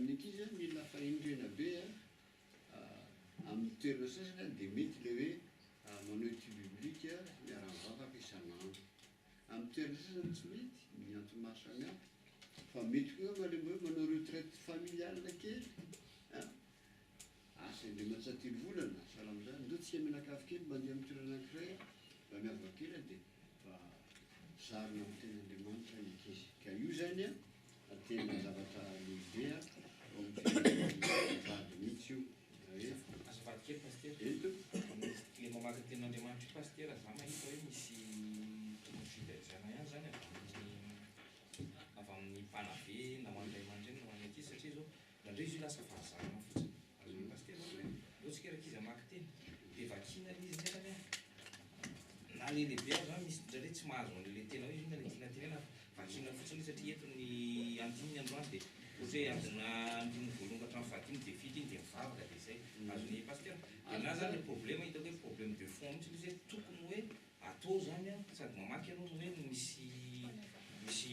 Amin'ny ankizy a, mila fahendrena be a, amin'ny toerana sasany dia mety ilay hoe manao étude biblique miara-mivavaka isan'andro. Amin'ny toerana sasany tsy mety, ny antony maro samihafa. Fa mety koa angamba ilay hoe manao retraite familiale kely a, asa indray mantsatelo volana, sahala amin'izany, ndao tsika mianakavy kely mandeha amin'ny toerana anankiray mba miavaka kely dia mba zarina amin'ny tenin'Andriamanitra ny ankizy. Ka io izany a, tena zavatra lehibe a, ao amin'ny fiainan'ny mpivady mihitsy io. Hoe. Azafady kely Pasitera. Eny tompoko. Le mamaky ny tenin'Andriamanitra io Pasitera, za mahita hoe misy tokony fitaizana ihany zany avy amin'ny avy amin'ny mpanabe na ho an'ny ray aman-dreny na ho an'ny ankizy satria zao indraindray izy io lasa fahazarana fotsiny. Azon'ny Pasitera zany hoe ndao tsika rankizy hamaky teny dia vakiana le izy nefany an na le lehibe aza zany misy indraindray tsy mahazo an'le tena hoe inona le tiana tenena fa vakiana fotsiny io satria eto ny andininy androany dia ohatra hoe andina andininy voalohany ka hatramin'ny fahadimy dia vita iny dia mivavaka dia zay. Azon'ny Pasitera. Dia na zany le problème hitako hoe problème de fond mihitsy le izy hoe tokony hoe atao zany an, sady mamaky ianao no hoe misy misy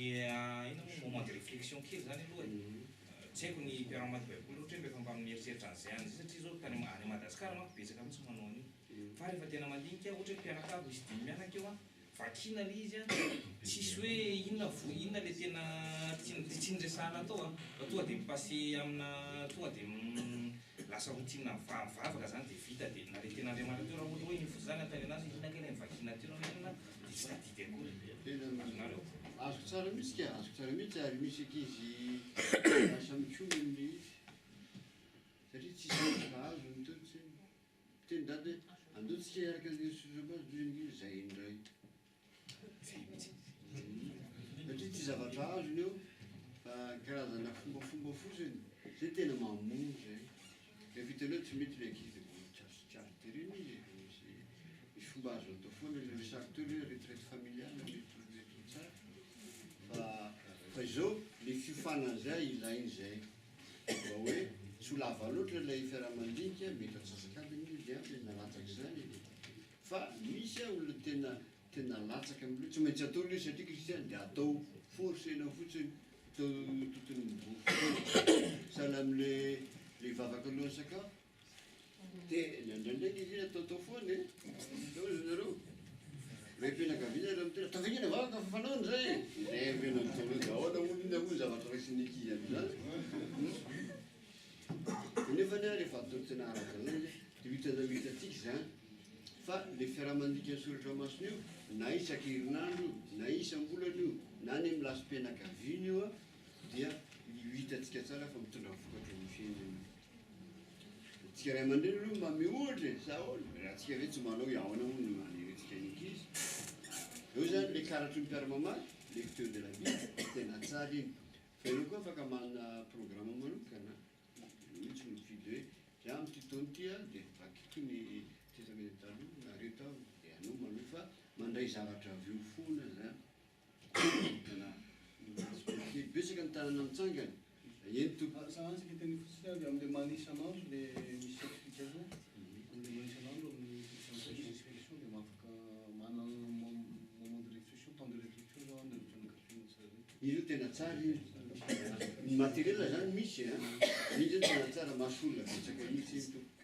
inona moa moment de réflexion kely zany aloha e. Tsy haiko ny mpiara-mamaky baiboly ohatra hoe mba efa mba mieritreritra an'izay any izay satria zao tany any Madagasikara manko betsaka mihitsy manao an'io. Fa rehefa tena mandinika ohatra hoe mpianakavy misy dimy mianaka eo an, Vakina le izy an, tsisy hoe inona vo inona le tena tiany tsy niresahana tao an, fa tonga de mi-passer amina tonga de lasa routine mivavaka zany de vita de na le tena Andriamanitra teo raha ohatra hoe iny fotsiny zany anontaniana anazy hoe inona kay le nivakina teo na inona de tsy tadidy akory. Tena Azonareo? azoko tsara mihitsy ka, azoko tsara mihitsy ary misy ankizy lasa mikomy amin'ilay izy satria tsisy zavatra azony teo tsy Miteny dada hoe andao tsika hiaraka andeha hisotro azy hoy ny zay indray. Satria tsy zavatra azony eo fa karazana fombafomba fotsiny, zay tena mamono zay. Rehefa hitanao tsy mety le ankizy de vao tsy azo tsy azo terena izy e, misy misy fomba azo atao foana, le resako teo le hoe retraite familiale mety mety ho tsara fa fa izao le fiofanana zay ilaina zay. Mba hoe tsy ho lava loatra ilay fiaraha-mandinika, mety antsasak'adiny io dia ampy na latsak'izany e. Fa misy olona tena tena latsaka amin'ilay hoe tsy maintsy atao ilay izy satria kristiana dia atao, forcer-na fotsiny, atao tontolo mivory foana. Sahala amin'ilay ilay vavaka alohan'ny sakafo. Dia indraindray ange izy iny ataotao foana e! Sao hozy nareo? Raim-pianakaviana ireo miteny, ataovy ange ny vavaka fa fanaony izay e! Izay avy eo nataonao dia ahoana hono inona moa ny zavatra raisin'ny ankizy amin'izany? Kanefa anie rehefa atao tena ara-dalàna izy dia ho hitanao ho hitantsika izany fa ilay fiaraha-mandika ny soratra masina io na isan-kerinandro io na isam-bolana io na any amin'ny lasim-pianakaviana io dia ho hitantsika tsara fa mitondra vokatra amin'ny fiainana io. Tsika ray aman-dreny aloha manome ohatra e, sa ahoana? Raha tsika ve tsy manao ahoana moa no hanerentsika ny ankizy? Eo zany le karatry ny mpiara-mamaky, lecture de la bible, tena tsara iny. Fa ianao koa afaka manana programme manokana, ianao mihitsy no mifidy hoe za amin'ity taona ity aho dia vakiko ny testamenta taloha na reto aho dia ianao manohy fa mandray zavatra avy eo foana zany. Betsaka ny tanana mitsangana. Eny tompoko. Za antsika teny fotsiny avy amin'ilay manisa an'andro le misy explication amin'ilay manisa an'andro amin'ny misy explication dia afaka manana moment de réflexion temps de réflexion zao any fianakaviana tsirairay. Iny zao tena tsara iny. Ny matériel zany misy an. Iny zao tena tsara mahasoa olona betsaka mihitsy iny tompoko.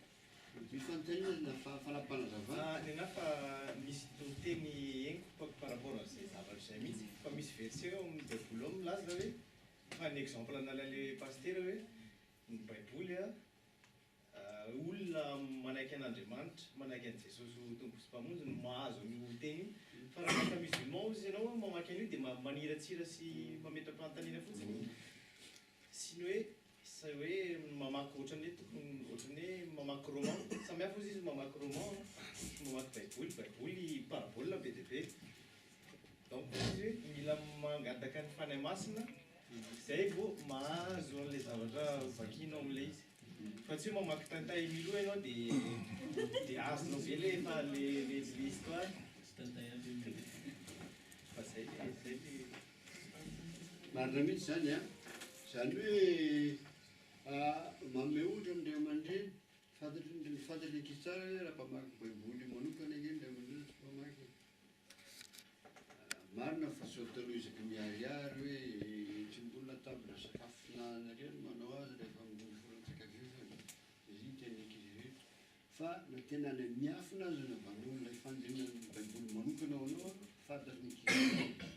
Misy fanontaniana na fanampinazavana? Ny anah fa misy toriteny henoko par rapport an'izay zavatra izay mihitsy fa misy verset ao amin'ny baiboly ao milaza hoe fa ny exemple nalain'ilay pasitera hoe ny baiboly a olona manaiky an'Andriamanitra manaiky an'i Jesosy ho Tompo sy Mpamonjy no mahazo an'io teny io fa raha lasa musulman ozy ianao mamaky an'io dia maniratsira sy mametra-panontaniana fotsiny sy ny hoe Tsy hoe mamaky ohatran'ny hoe tokony ohatran'ny hoe mamaky roman, samy hafa ozy izy mamaky roman sy mamaky baiboly, baiboly parabole be dia be, donc ozy izy hoe mila mangataka ny fanahy masina zay vao mahazo an'ilay zavatra vakianao amin'ilay izy, fa tsy hoe mamaky Tintin et Milou ianao dia dia azonao be le efa le le histoire, fa zay le zay le. Marina mihitsy izany an! Izany hoe manome ohatra ny ray aman-dreny, fantatry ny fantatry ny ankizy tsara hoe raha mpamaky baiboly manokana ange ny ray aman-dreny fa tsy mpamaky e! Marina fa tsy ataonao isaky ny miharihary hoe tsy mbola tambina sakafo fihinanana ireny manao azy rehefa. Fa na tena any miafina aza ny avanao ilay fandalinan'ny Baiboly manokana ho anao, fantatry ny ankizy foana.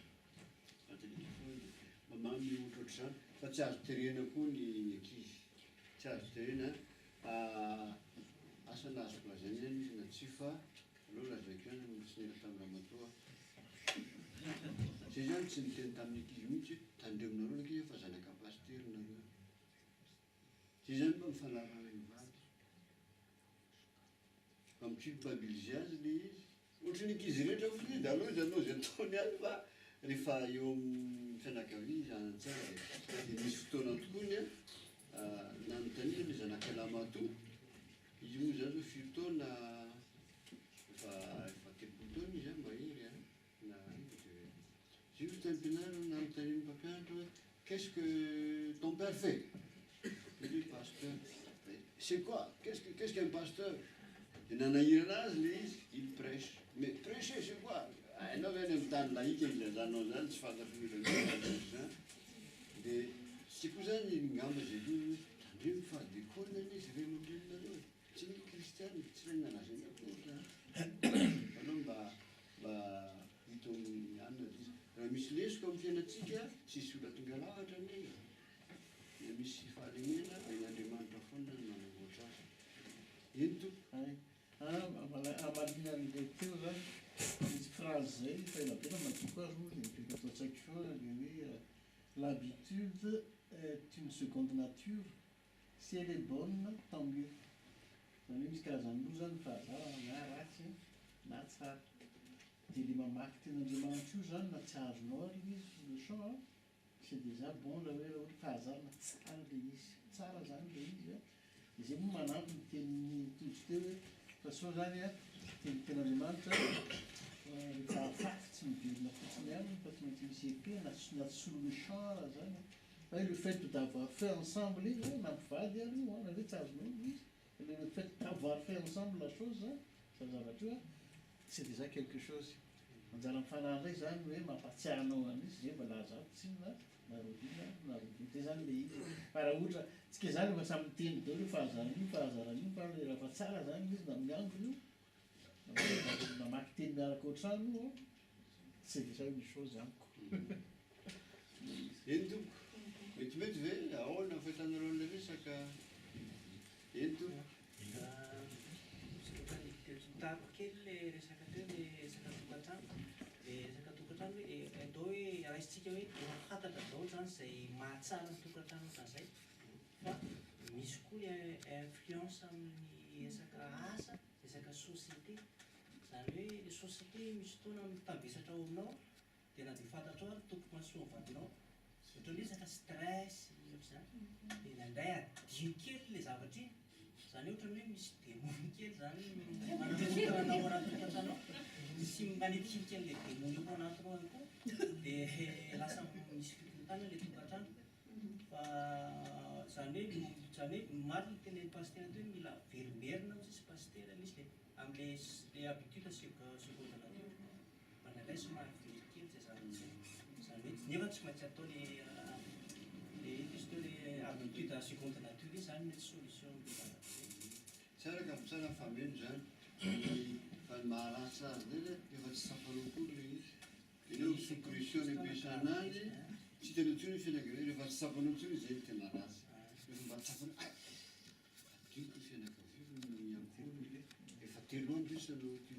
Fantatry ny ankizy foana dia mba manome ohatra ohatr'izany. Fa tsy azo terena koa ny ankizy. Tsy azo terena. Asa na azoko lazaina ihany izy na tsia fa aleo lazaiko ihany ny tsy nila tamin'ny ramatoa aho. Zay zany tsy niteny tamin'ny ankizy mihitsy hoe tandremonareo ny ankizy fa zanaka pasitera nareo. Zay zany mba mifanarahana mivady. Fa mi-culpabiliser azy le izy. Ohatry ny ankizy rehetra fotsiny dia aleo izy hanao izay ataony any fa rehefa eo amin'ny fianakaviana izy hanan-tsaina dia misy fotoana tokoa ny nanontaniana ilay zanakay lahimatoa, izy moa izany zao firy taona, efa efa 30 taona izy an, mahery an, na dia izy io tany am-pianarana nanontanian'ny mpampianatra hoe qu'est-ce que ton père fait? Il dit pasteur. C'est quoi? Qu'est-ce qu'un pasteur? Dia nanahirana azy le izy, il prêche. Mais prêcher c'est quoi? Hainao ve any amin'ny tany laïka ilazanao zany tsy fantatry ny olona zany. Dia tsy koa zany ngamba zay aloha hoe tandremo fa diakona anie izy ray aman-dreninareo e. Tsy ny kristiana, tsy raha nalazaina akory zany. Aleo mba mba hita amin'ny anona izy. Raha misy lesoka amin'ny fiainantsika, tsisy olona tonga lafatra anie. Dia misy fahalemena, hain'Andriamanitra foana ny manamboatra azy. Eny tompoko. Hay. Hamaliana an'ilay teo zany, misy phrase zay efa ela be namadiko azy moa dia mipetraka ato an-tsaiko foana le hoe l'habitude est une seconde nature, si elle est bonne tant mieux. Zany hoe misy karazany roa zany ny fahazarana na ratsy na tsara. Dia le mamaky tenin'Andriamanitra io zany na tsy azonao ary ilay izy sur le champ an, c'est déjà bon raha hoe raha ohatra fahazarana tsara le izy, tsara zany le izy an. Dia zay moa manampy ny tenin'ny Tojo teo hoe fa sao zany an, teny tenin'Andriamanitra rehefa afaky tsy miverina fotsiny ihany fa tsy maintsy misy effet na na sur le champ ara zany an. Fa hoe le fait d'avoir fait ensemble iny an, na mpivady ary io an, na hoe tsy azonao ilay izy, fa le fait d'avoir fait ensemble la chose an, zany zavatra io an, c'est déjà quelque chose. Anjaran'ny fanahy indray zany hoe mampahatsiahy anao an'izy zay mba laza ato tsinona na rahoviana na rahoviana, zay zany le izy e. Fa raha ohatra tsika zany efa samy miteny daholo hoe fahazarana io fahazarana io fa le raha fa tsara zany izy na miangona io na mamaky teny miaraka ao an-trano io an, c'est déjà une chose amiko. Eny tompoko, metimety ve? Ahoana ny fahitanareo an'ilay resaka? Eny tompoko. Tariko kely le resaka teo, le resaka tokantrano, le resaka tokantrano hoe atao hoe raisintsika hoe efa fantatra daholo zany zay mahatsara ny tokantrano ohatran'izay, fa misy koa le influence amin'ny resaka asa, resaka société, zany hoe le société misy fotoana mitambesatra ao aminao dia na dia fantatrao ary tokony mahasoa ny vadinao, ohatran'ny hoe resaka stress ohatr'izany, dia indraindray adino kely le zavatra iny, zany hoe ohatran'ny hoe misy demony kely zany manakorontana anao ao anaty tokantrano ao, sy manitikitika an'ilay demony ao anatinao ihany koa, dia lasa misy fikorontanana ilay tokantrano, fa zany hoe zany hoe marina ny tenenin'i pasitera teo hoe mila averimberina hozy izy pasitera ilay izy dia amin'ilay le habitude seconde nature. Fa indraindray somary very kely zay zavatra zay. Zany hoe nefa tsy maintsy atao le le ino izy teo le habitude à seconde nature iny zany mety solution amle zavatra zay. Tsara ka, tsara ny fameno zany. Ny fa ny maharatsy azy ndray zany efa tsy tsapanao akory le izy. Ianao sous pression ny ampiasana azy, tsy hitanao intsony ny fianakaviana, rehefa tsy tsapanao intsony izy zay no tena ratsy. Rehefa mba tsapanao hay! Adinoko ny fianakaviako no miankohoka, efa 3 andro isa no ity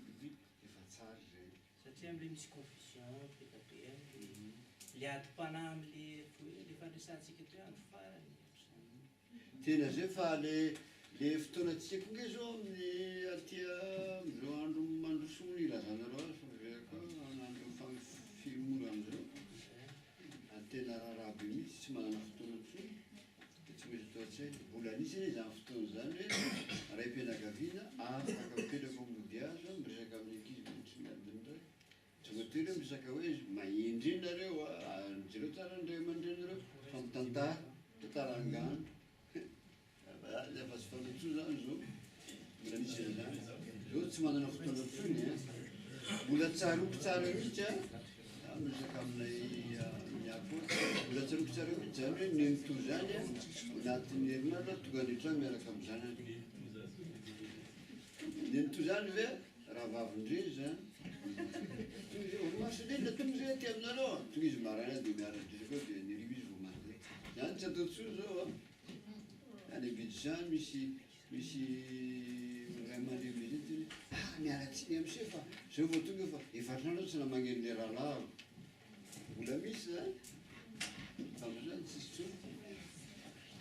efa tsara izay. Satria amle misy confusion be dia be amle le adim-panahy amle le fandraisantsika teo andro farany ohatr'izany. Tena zay fa le le fotoanantsika koa nge zao amin'ny aty amizao andro mandroso moa no ilazanareo azy fa veriko andro fihemorana zao ary tena raharaha be mihitsy tsy manana fotoana intsony dia tsy maintsy atao an-tsaina. Mbola nisy anie izany fotoana izany hoe raim-pianakaviana afaka mipetraka mody azo miresaka amin'ny ankizy mandritry ny adiny iray. Tsy voatery hoe miresaka hoe mahendry nareo a, jereo tsara ny ray aman-dreninareo fa mitantara, mitantara angano. Efa tsy fanao intsony izany izao. Mbola misy an'izany. Izao tsy manana fotoana intsony a. Mbola tsaroako tsara mihitsy a, za miresaka aminay miakoatra, mbola tsaroako tsara mihitsy izany hoe nenitoa izany a, anatin'ny herinandro tonga any an-trano miaraka amin'ny zanany. Dia ny toy izany ve rahavavin-dry zany? Tonga izy, olomasin'inona tonga izy aty aminareo a? Tonga izy maraina dia miara-dresaka eo dia ny hariva izy vao mandeha. Zany tsy atao intsony zao a. Any Abidjan misy misy ray aman-dreny be zay teny hoe ah miala tsiny am se fa zao vao tonga fa efa hatrany aho tsy namangy an'ilay rahalahiko. Mbola misy zany fa amizao zany tsisy intsony.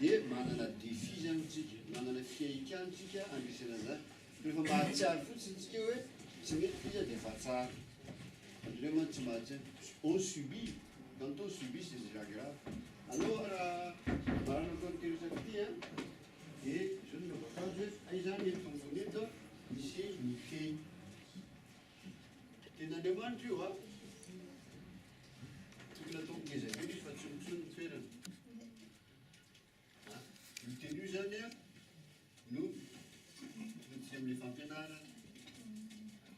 Dia manana défi zany tsika, manana fihaikana tsika handresena an'izany. Rehefa mahatsiaro fotsiny tsika hoe tsy mety izy dia efa tsara. Andreo mantsy tsy mahatsiaro. On subit, quand on subit c'est déjà grave. Aleo raha maranako an'ity resaka ity an, dia izao no navaoko azy hoe hay zany eto ambony eto misy miteny. Tenin'Andriamanitra io an. Tokony atao ngeza be izy fa tsy mitsony ny toerana. Io teny io zany an no todika amin'ilay fampianarana.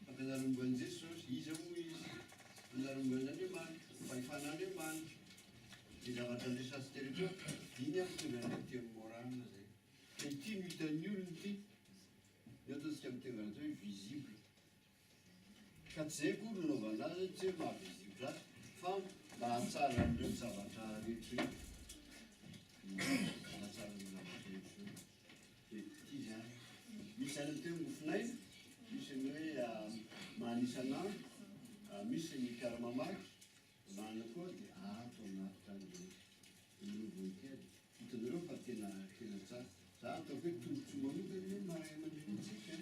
Fampianarana momba an'i Jesosy, iza moa izy? Fampianarana momba an'Andriamanitra, fahefan'Andriamanitra. Ny zavatra resahantsika rehetra eo, iny ary tonga any amin'ny teny morale zay. Fa ity no hitan'ny olona ity, ny ataontsika amin'ny teny frantsay hoe visible. Ka tsy zay akory no nanaovana azy, tsy hoe maha visible azy, fa mba hahatsara an'ireo zavatra rehetra ireo. Hahatsara an'ireo zavatra rehetra ireo. Dia ity izany. Misy izany ny hoe mofonaina, misy ny hoe mahanisa an'andro, misy ny mpiara-mamaky, Marina koa dia ato anaty tany le logo ity ary hitanareo fa tena tena tsara. Za ataoko hoe tombotsoa manokana anie maha ray aman-dreny antsika an.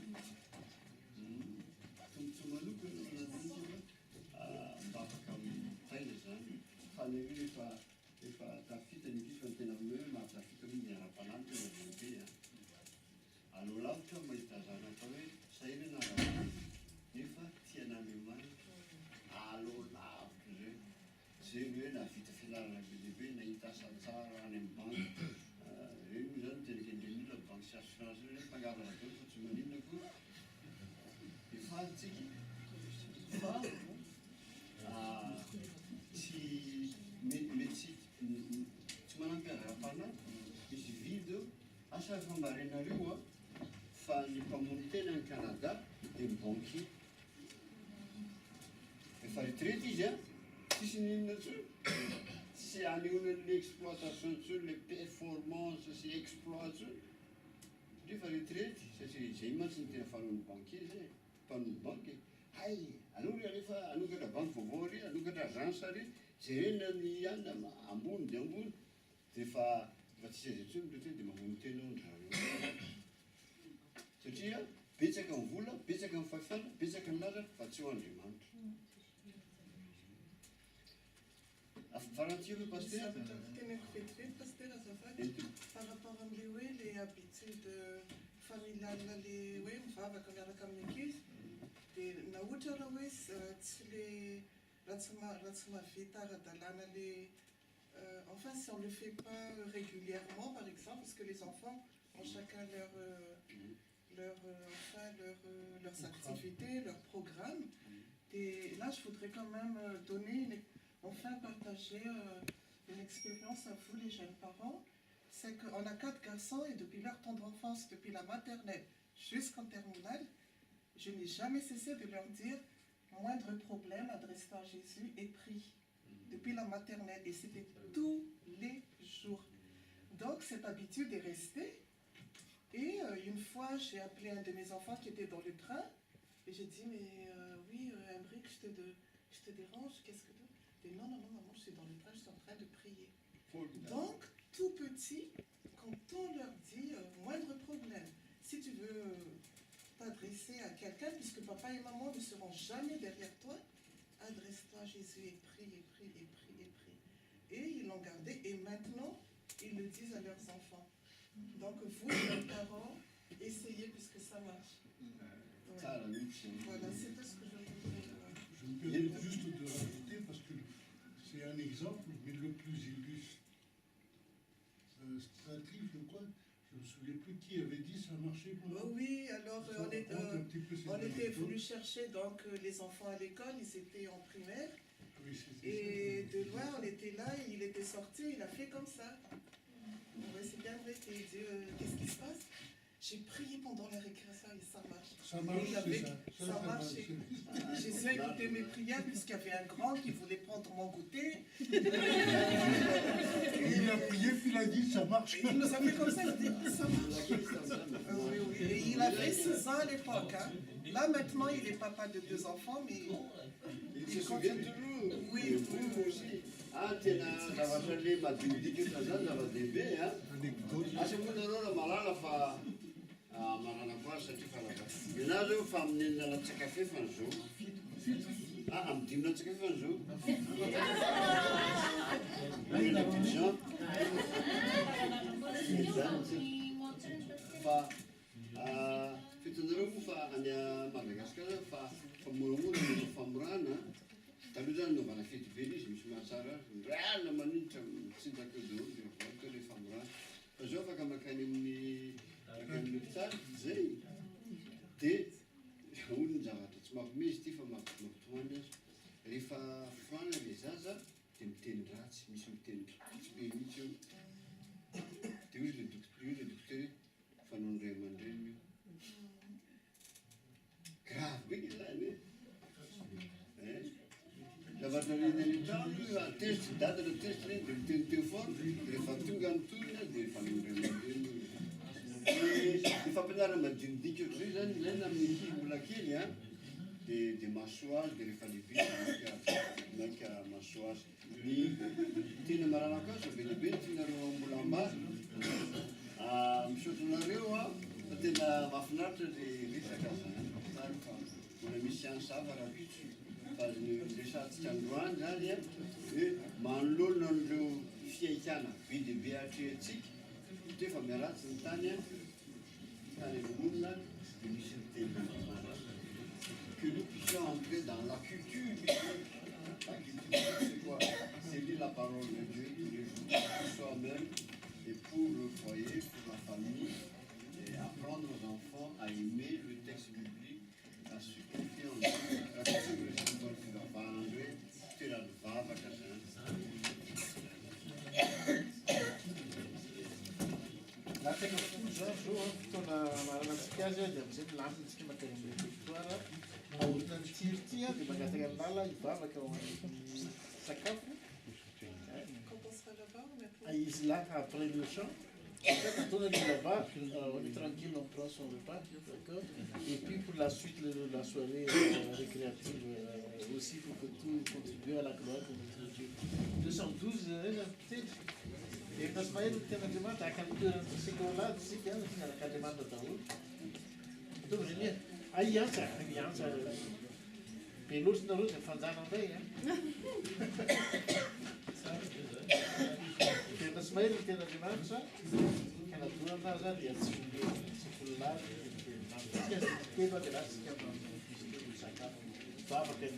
Tombotsoa manokana ao anatin'io fa mba afaka mitaiza zany. Fa ny an'io efa efa tafita ny ankizy fa ny tena hoe mahatafita moa ny ara-panahy no tena lehibe an. Aleo lavitra mahita zanaka hoe sahirana ara-bola nefa tia an'Andriamanitra. Aleo lavitra izay. Zay ny hoe nahavita fianarana be dia be, nahita asa tsara any amin'ny banky. Ireny moa izany tena kendren'ny olona, banky sy assurance ireny, mpangalatra daholo fa tsy maninona akory. Dia faly tsika fa tsy mety tsy manampy azy ara-panahy, misy vide eo. Asa efa mba renareo a, fa ny mpamono tena any Canada dia ny banquier. Efa retraite izy a, tsisy n'inona intsony, tsy anehoana an'le exploitation intsony, le performance sy exploit intsony, satria efa retraite, satria izay mantsy no tena fanaon'ny banquier zay e, mpanompo banky e, hay aleo ry alefa hanokatra banky vaovao ary, hanokatra agence ary, jerena ny anona ambony dia ambony. Dia efa efa tsisy aiza intsony ny retraite dia mamono tena ao ndry zareo satria betsaka ny vola, betsaka ny fahefana, betsaka ny laza fa tsy eo Andriamanitra. Farantsy ve pasteur? Zavatra teneniko vetivety pasteur azafady par rapport amin'ilay hoe le habitude familiale le hoe mivavaka miaraka amin'ny ankizy dia na ohatra raha hoe tsy le raha tsy raha tsy mahavita ara-dalàna le enfin si on le fait pas régulièrement par exemple parce que les enfants ont chacun leur leur enfin leur leurs activités, leur programme et là je voudrais quand même donner une, enfin partager une expérience à vous les jeunes parents, c'est qu'on a quatre garçons et depuis leur tendre enfance, depuis la maternelle jusqu'en terminale, je n'ai jamais cessé de leur dire moindre problème, adresse-toi à Jésus et prie. Depuis la maternelle et c'était tous les jours. Donc cette habitude est restée et une fois j'ai appelé un de mes enfants qui était dans le train et j'ai dit mais oui Emric, je te dérange, qu'est-ce que tu... Et non, non, non, maman, je suis dans le train, je suis en train de prier. Donc, tout petit, quand on leur dit moindre problème, si tu veux t'adresser à quelqu'un, puisque papa et maman ne seront jamais derrière toi, adresse-toi à Jésus et prie, et prie, et prie, et prie. Et ils l'ont gardé, et maintenant, ils le disent à leurs enfants. Donc vous, les parents, essayez puisque ça marche. Ouais. Voilà, c'est tout ce que je voudrais. Je me permets juste de rajouter, parce que c'est un exemple, mais le plus illustratif, je crois. Je ne me souviens plus qui avait dit ça marchait pour Oh oui, alors Ça raconte un petit peu cette on était anecdote. venu chercher donc les enfants à l'école, ils étaient en primaire. Oui, c'était Et ça. de loin, on était là, et il était sorti, il a fait comme ça. Ouais, c'est bien vrai, et il dit qu'est-ce qui se passe? J'ai prié pendant la récréation et ça marche. Ça marche, Et c'est avec- ça. Ça Ça, ça marchait. marche. Jésus a écouté mes prières puisqu'il y avait un grand qui voulait prendre mon goûter. Et il a prié, puis il a dit, ça marche. Il nous a fait comme ça, il dit, ça marche. Ah oui, oui. Et il avait 6 ans à l'époque. Hein. Là, maintenant, il est papa de deux enfants, mais Il se souvient toujours. Oui, Et vous aussi. Ah, tena zavatra le madinidinika ohatrany zany zava-dehibe a. Asa moa nareo raha mahalala fa marana koa azy satria fa lava. Ianao zao fa amin'ny enina latsaka fefany zao. Ah, amin'ny dimy latsaka fefany zao. Ny répétition. Zany tsy. Fa fitanareo moa fa any Madagasikara fa fa moramora ny famorana. Taloha zany naovana fety be izy misy mahatsara azy. Ndray alina maninitra mitsinjaka eo daholo dia voalohany le famorana. Fa zao afaka makany amin'ny makany amin'ny hopitaly zay. De hono ny zavatra tsy mampime izy ity fa mampitomany azy. Rehefa forana le zaza de miteny ratsy, misy miteny ratsy be mihitsy eo. De hoy le docteur, hoy le docteur hoe fanaon'ny ray aman-dreniny io. Grave be zany e. Eh? Zavatra reny any an-trano io, tezitra dada na tezitra reny de miteniteny foana, rehefa tonga amin'ny torina de fanaon'ny ray aman-dreny io. Ny fampianarana madinidinika ohatr'izay zany ilaina amin'ny ankizy mbola kely a, de mahasoa azy, de rehefa lehibe izy mainka mahasoa azy. Ny tena maranako azy fa be dia be ny tianareo mbola ambara. Misaotra anareo a, fa tena mahafinaritra le resaka zany. Zany fa mbola misy any hafa rahampitso. Fa ny resahantsika androany zany a, hoe manoloana an'ireo fihaikana be dia be atrehantsika, satria efa miharatsy ny tany a, tany olona de misy ny teny que nous puissions entrer dans la culture biblique. La culture biblique, c'est quoi? C'est lire la parole de Dieu tous les jours, pour soi-même et pour le foyer, pour la famille, et apprendre aux enfants à aimer le texte biblique, à se confier en Dieu. La culture biblique, tena mivavaka zany. Latsaka folo zany zao a, fotoana maranantsika azy a, dia amizay milamina tsika mankany amin'ny réfectoire. Aorinan'ny tiry ty a, dia mangataka ny lala hivavaka ho an'ny sakafo. Quand on sera là-bas ou maintenant? Ah, izy là, après le chant. En fait, quand on arrive là-bas, on est tranquille, on prend son repas, d'accord? Et puis pour la suite de la soirée récréative aussi, pour que tout contribue à la gloire de notre Dieu. 212, peut-être. Efa sy mahery ny ten'Andriamanitra, haka ny toeran'ny sekola tsika, miarak'Andriamanitra daholo. Mitovy zany e. Ay, iantsa, iantsa. Be loatra nareo dia mifanjana indray a. Tena sy mahery ny ten'Andriamanitra, ka nadorana aza dia tsy tsy vololary dia telo dia lasa tsika amin'ny sakafo. Vavaka ny